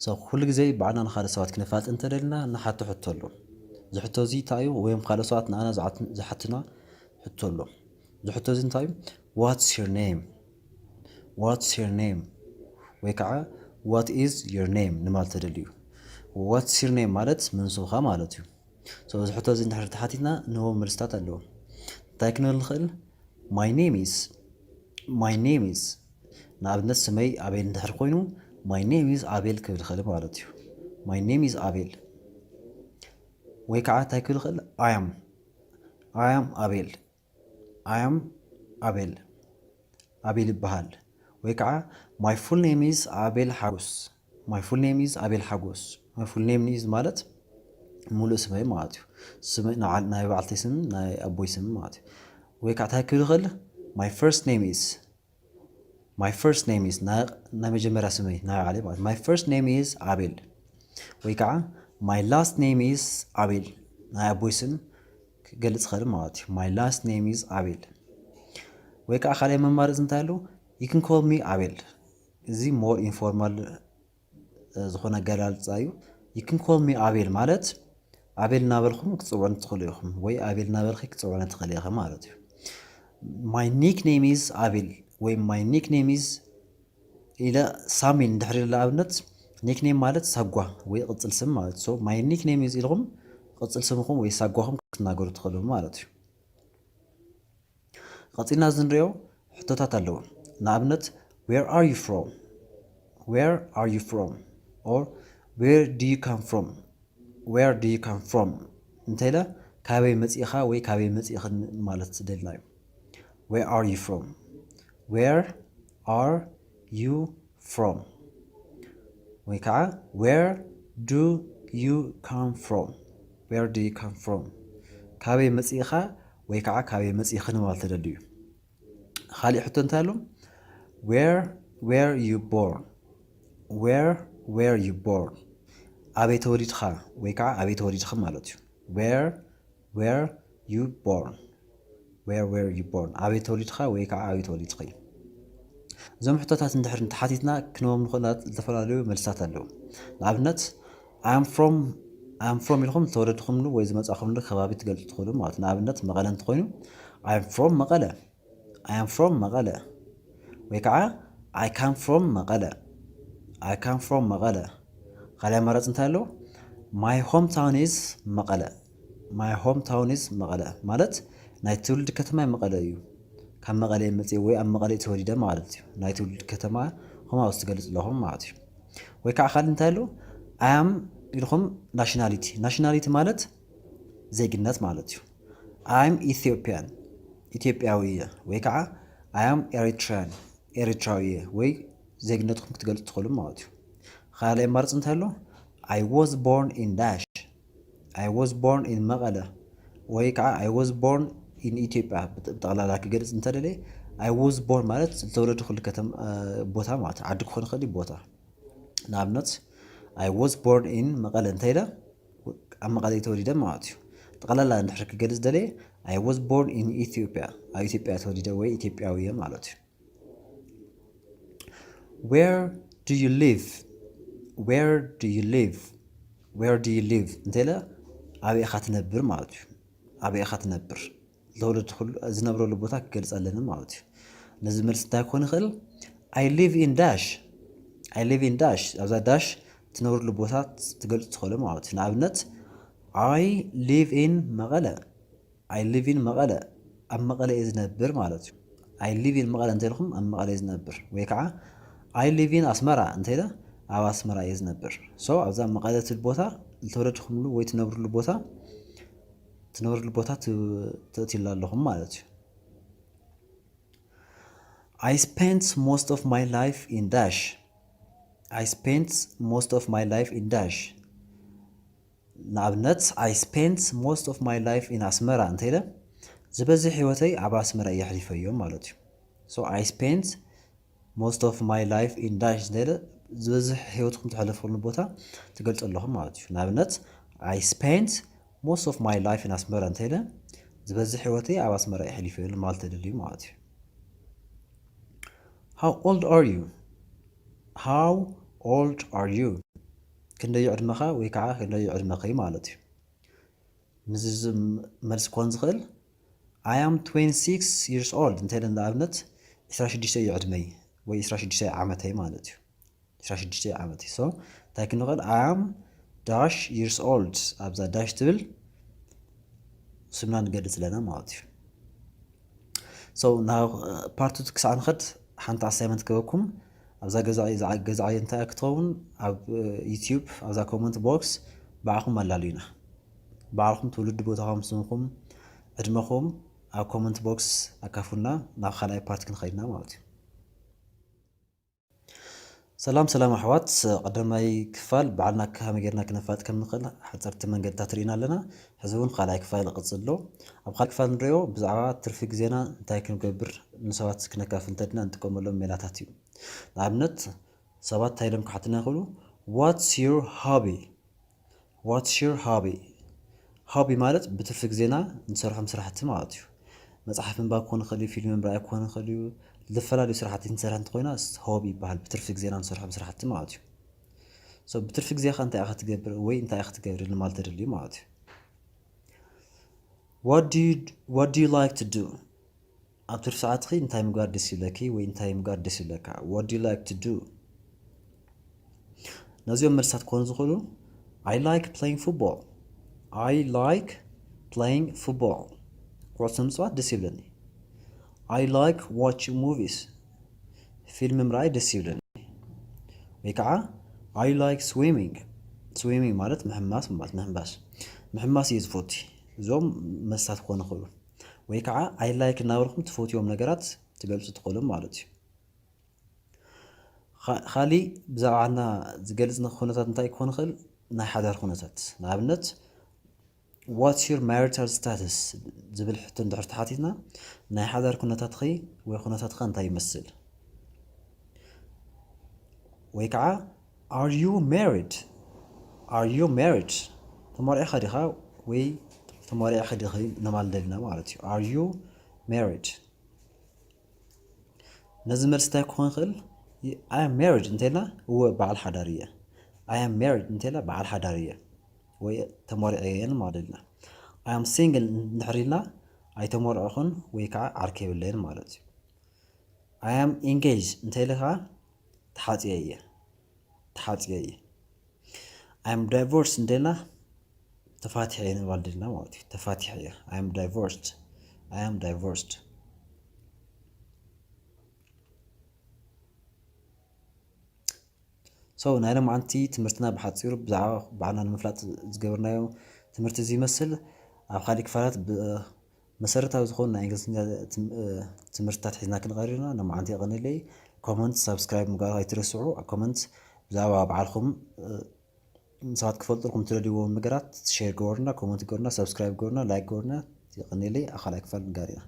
So ኩሉ ግዜ ባዕልና ንኻልእ ሰባት ክነፋልጥ እንተደልና ንሓቶ ሕቶ ኣሎ። እዚ ሕቶ እዚ እንታይ እዩ? ወይም ካልእ ሰባት ንኣና ዝሓት- ዝሓትና ሕቶ ኣሎ። እዚ ሕቶ እዚ እንታይ እዩ? What's your name? What's your name? ወይ ከዓ what is your name ንማለት ተደልዩ። What's your name ማለት መን ስምካ ማለት እዩ። So እዚ ሕቶ እዚ እንድሕር ተሓቲትና ንህቦ መልስታት ኣለዎ። እንታይ ክንብል ንኽእል? My name is my name is ንኣብነት ስመይ ኣቤል እንድሕር ኮይኑ my name is ኣቤል ክብል ይኽእል ማለት እዩ። My name is ኣቤል። ወይ ከዓ እንታይ ክብል ይኽእል? I am I am ኣቤል I am ኣቤል ኣቤል ይበሃል። ወይ ከዓ my full name is ኣቤል ሓጎስ My full name is ኣቤል ሓጎስ My full name is ማለት ሙሉእ ስመይ ማለት እዩ። ስመይ ናይ ባዕልተይ ስም ናይ ኣቦይ ስም ማለት እዩ። ወይ ከዓ እንታይ ክብል ይኽእል? My first name is my first name is ናይ መጀመርያ ስመይ ናይ ባዕለይ ማለት My first name is ኣቤል ወይ ከዓ my last name is ኣቤል ናይ ኣቦይ ስም ክገልፅ ይኽእል ማለት እዩ። My last name is ኣቤል ወይ ከዓ ካልኣይ መማረፂ እንታይ ኣሎ? You can call me ኣቤል። እዚ more informal ዝኾነ ኣገላልፃ እዩ። You can call me ኣቤል ማለት ኣቤል እናበልኩም ክትፅውዑኒ ትኽእሉ ኢኹም ወይ ኣቤል እናበልኪ ክትፅውዕኒ ትኽእሊ ኢኺ ማለት እዩ። My nickname is ኣቤል ወይ my nickname is ኢለ ሳሚ እንድሕር ኢለ ኣብነት nickname ማለት ሳጓ ወይ ቅፅል ስም ማለት so my nickname is ኢልኩም ቅፅል ስምኹም ወይ ሳጓኹም ክትናገሩ ትኽእሉ ማለት እዩ። ቀፂልና እዚ ንሪኦ ሕቶታት ኣለዉ። ንኣብነት where are you from? Where are you from? Or where do you come from? Where do you come from? እንተኢለ ካበይ መፂእኻ ወይ ካበይ መፂእኽን ማለት ደልና እዩ። Where are you from? Where are you from? ወይ ከዓ where do you come from? Where do you come from? ካበይ መፂእኻ ወይ ከዓ ካበይ መፂእኽን ማለት ተደልዩ እዩ። ካሊእ ሕቶ እንታይ ኣሎ? Where were you born? Where were you born? ኣበይ ተወሊድኻ ወይ ከዓ ኣበይ ተወሊድኺ ማለት እዩ። Where were you born? Where were you born? ኣበይ ተወሊድኻ ወይ ከዓ ኣበይ ተወሊድኺ? እዞም ሕቶታት እንድሕር እንተሓቲትና ክንቦም ንኽእል ዝተፈላለዩ መልስታት ኣለዉ። ንኣብነት I am from I am from ኢልኩም ዝተወለድኹምሉ ወይ ዝመጻኹምሉ ከባቢ ትገልጹ ትኽእሉ ማለት ንኣብነት መቐለ እንተኾይኑ I am from መቐለ I am from መቐለ ወይ ከዓ I come from መቐለ I come from መቐለ ካልኣይ ኣማራፂ እንታይ ኣለዎ? My hometown is መቐለ My hometown is መቐለ ማለት ናይ ትውልዲ ከተማይ መቐለ እዩ። ካብ መቐለ እየ መፅየ ወይ ኣብ መቐለ እየ ተወሊደ ማለት እዩ። ናይ ትውልዲ ከተማ ኹም ኣብዚ ትገልፅ ኣለኹም ማለት እዩ። ወይ ከዓ ካልእ እንታይ ኣሎ? I am ኢልኹም nationality nationality ማለት ዜግነት ማለት እዩ። I am Ethiopian ኢትዮጵያዊ እየ ወይ ከዓ I am Eritrean ኤርትራዊ እየ ወይ ዜግነትኩም ክትገልፁ ትኽእሉ ማለት እዩ። ካልኣይ ኣማራፂ እንታይ ኣሎ? I was born in dash I was born in መቐለ ወይ ከዓ I was born in ኢትዮጵያ ብጠቕላላ ክገልፅ እንተደለየ I was born ማለት ዝተወለድኩሉ ከተማ ቦታ ማለት ዓዲ ክኾን ይኽእል እዩ ቦታ ንኣብነት I was born in መቐለ እንተኢለ ኣብ መቐለ ተወሊደ ማለት እዩ። ጠቕላላ እንድሕር ክገልፅ ደለየ I was born in ኢትዮጵያ ኣብ ኢትዮጵያ ተወሊደ ወይ ኢትዮጵያዊ እየ ማለት እዩ። Where do you live? Where do you live? Where do you live? እንተኢለ ኣበይ ኢኻ ትነብር ማለት እዩ። ኣበይ ኢኻ ትነብር? ዝተወለድኩሉ ዝነብረሉ ቦታ ክገልፅ ኣለኒ ማለት እዩ። ነዚ መልሲ እንታይ ክኾን ይኽእል? I live in dash I live in dash ኣብዛ dash ትነብርሉ ቦታ ትገልፅ ትኽእሉ ማለት እዩ። ንኣብነት I live in መቐለ I live in መቐለ ኣብ መቐለ እየ ዝነብር ማለት እዩ። I live in መቐለ እንተኢልኩም ኣብ መቐለ እየ ዝነብር ወይ ከዓ I live in ኣስመራ እንተኢለ ኣብ ኣስመራ እየ ዝነብር። So ኣብዛ መቐለ ትብል ቦታ ዝተወለድኩምሉ ወይ ትነብርሉ ቦታ ትነብርሉ ቦታ ተእትዩላ ኣለኹም ማለት እዩ። I spent most of my life in dash I spent most of my life in dash ንኣብነት I spent most of my life in ኣስመራ እንተኢለ ዝበዝሕ ህይወተይ ኣብ ኣስመራ እየ ኣሕሊፈዮ ማለት እዩ። So I spent most of my life in dash እንተኢለ ዝበዝሕ ህይወትኩም ተሕለፍሉ ቦታ ትገልፁ ኣለኹም ማለት እዩ። ንኣብነት I spent most of my life in ኣስመራ እንተኢለ ዝበዝሕ ህይወተይ ኣብ ኣስመራ እየ ኣሕሊፈዮ ማለት ተደልዩ ማለት እዩ። How old are you? How old are you? ክንደይ ዕድመኻ ወይ ከዓ ክንደይ ዕድመኺ ማለት እዩ። ምስዚ መልሲ ክኾን ዝኽእል I am twenty-six years old እንተ ኢለ ንኣብነት ዕስራ ሽዱሽተ እዩ ዕድመይ ወይ ዕስራ ሽዱሽተ ዓመተይ ማለት እዩ። ዕስራ ሽዱሽተ ዓመተይ። So እንታይ ክንብል I am dash years old ኣብዛ dash ትብል ስምና ንገልጽ ኣለና ማለት እዩ። So ናብ part two ክሳዕ ንኸድ ሓንቲ assignment ክበኩም ኣብዛ ገዛ ገዛዓይ እንታይ ክትኸውን ኣብ YouTube ኣብዛ comment box ባዕኹም ኣላሉይና ባዕኹም ትውልዲ ቦታኹም ስምኹም ዕድመኹም ኣብ comment box ኣካፉና ናብ ካልኣይ part ክንኸይድና ማለት እዩ። ሰላም ሰላም ኣሕዋት፣ ቀዳማይ ክፋል ባዕልና ከመይ ጌርና ክነፋጥ ከም ንኽእል ሓፀርቲ መንገድታት ርኢና ኣለና። ሕዚ እውን ካልኣይ ክፋል ይቕፅል ኣሎ። ኣብ ካልኣይ ክፋል ንሪኦ ብዛዕባ ትርፊ ግዜና እንታይ ክንገብር ንሰባት ክነካፍል እንተድና እንጥቀመሎም ሜላታት እዩ። ንኣብነት ሰባት እንታይ ኢሎም ክሓትና ይኽእሉ? What's your hobby? What's your hobby? Hobby ማለት ብትርፊ ግዜና እንሰርሖም ስራሕቲ ማለት እዩ። መፅሓፍ ምንባብ ክኾን ይኽእል እዩ፣ ፊልም ምርኣይ ክኾን ይኽእል እዩ፣ ዝተፈላለዩ ስራሕቲ እንሰርሕ እንተኾይና hobby ይበሃል። ብትርፊ ግዜና እንሰርሖም ስራሕቲ ማለት እዩ። So ብትርፊ ግዜኻ እንታይ ኢኻ ትገብር ወይ እንታይ ኢኻ ትገብሪ ንማለት ተደልዩ ማለት እዩ። What do you, what do you like to do? ኣብ ትርፊ ሰዓትኺ እንታይ ምግባር ደስ ይብለኪ ወይ እንታይ ምግባር ደስ ይብለካ? What do you like to do? ነዚኦም መልስታት ክኾኑ ዝኽእሉ I like playing football. I like playing football. ኩዕሶ ምፅዋት ደስ ይብለኒ። I like watching movies. ፊልም ምርኣይ ደስ ይብለኒ። ወይ ከዓ I like swimming. Swimming ማለት ምሕማስ ማለት ምሕምባስ ምሕማስ እየ ዝፈቱ። እዞም መልስታት ክኾኑ ይኽእሉ። ወይ ከዓ I like እናበልኩም ትፈትዎም ነገራት ትገልፁ ትኽእሉ ማለት እዩ። ካሊእ ብዛዕባና ዝገልፅ ኩነታት እንታይ ክኾን ይኽእል? ናይ ሓዳር ኩነታት ንኣብነት What's your marital status ዝብል ሕቶ እንድሕር ተሓቲትና ናይ ሓዳር ኩነታትኺ ወይ ኩነታትካ እንታይ ይመስል? ወይ ከዓ Are you married? Are you married? ተመርዒኻ ዲኻ ወይ ተመርዒኺ ዲኺ ንማል ደሊና ማለት እዩ። Are you married? ነዚ መልሲ እንታይ ክኾን ይኽእል? I am married እንተልና እወ በዓል ሓዳር እየ። I am married እንተልና በዓል ሓዳር እየ ወይ ተመርዒ እየ ማለት ኢና። I am single እንድሕር ኢልና ኣይተመርዕኹን ወይ ከዓ ዓርኪ የብለይን ማለት እዩ። I am engaged እንተኢለ ከዓ ተሓፅየ እየ። ተሓፅየ እየ። I am divorced እንተልና ተፋቲሐ እየ ንባል ደልና ማለት እዩ። ተፋቲሐ እየ። I am divorced. I am divorced. So ናይ ሎማዓንቲ ትምህርትና ብሓፂሩ ብዛዕባ ባዕልና ንምፍላጥ ዝገበርናዮ ትምህርቲ እዚ ይመስል። ኣብ ካሊእ ክፋላት መሰረታዊ ዝኾኑ ናይ እንግሊዝኛ ትምህርትታት ሒዝና ክንቐርብ ኢና። ሎማዓንቲ የቐንየለይ። ኮመንት ሳብስክራይብ ምግባር ኣይትረስዑ። ኣብ ኮመንት ብዛዕባ ባዕልኹም ሰባት ክፈልጡልኩም ትደልይዎም ነገራት ሼር ገበሩና፣ ኮመንት ገበሩና፣ ሳብስክራይብ ገበሩና፣ ላይክ ገበሩና። የቐንየለይ። ኣብ ካልኣይ ክፋል ንጋር ኢና።